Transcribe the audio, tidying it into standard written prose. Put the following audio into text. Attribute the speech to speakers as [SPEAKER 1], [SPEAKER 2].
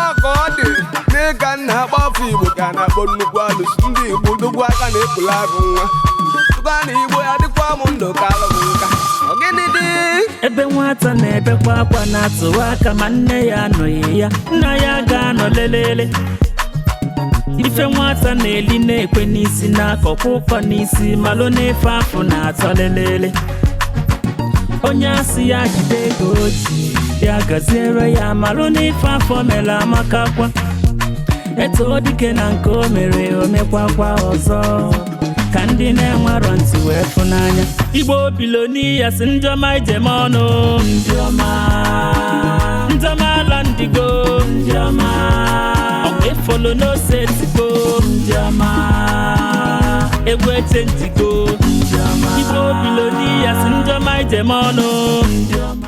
[SPEAKER 1] Ọ ka ọ dị n'ịka nna akpọ afọ Igbo ka a na-akpọ nnukwu alụsị ndị Igbo dogwu aka na-ekpula agụ nwa tụkwa na Igbo ya dịkwa m ndụ ka alụ m nka. Ọ gịnị dị?
[SPEAKER 2] Ebe nwata na-ebekwa akwa na-atụwa aka ma nne ya anọghị ya, nna ya ga-anọ lelele. Ife nwata na-eli na-ekwe n'isi na-akọkwa ụkọ n'isi malụ na-efe afọ na-atọ lelele. Onye asị ya jide ego o ji ya gaziere ya malụ n'ife afọ mere amaka kwa. Eto dike na nke o mere omekwakwa ọzọ ka ndị na-enwerọ ntị wee fụnanya. Igbo biloni ya si ndị ọma ijem ọnụ, ndị ọma, ndị ọma ala ndigo, ndị ọma ọkwa efolo n'ose etigo, ndị ọma egwu echenjigo, ndị ọma. Igbo biloni ya si ndị ọma ijem ọnụ, ndị ọma.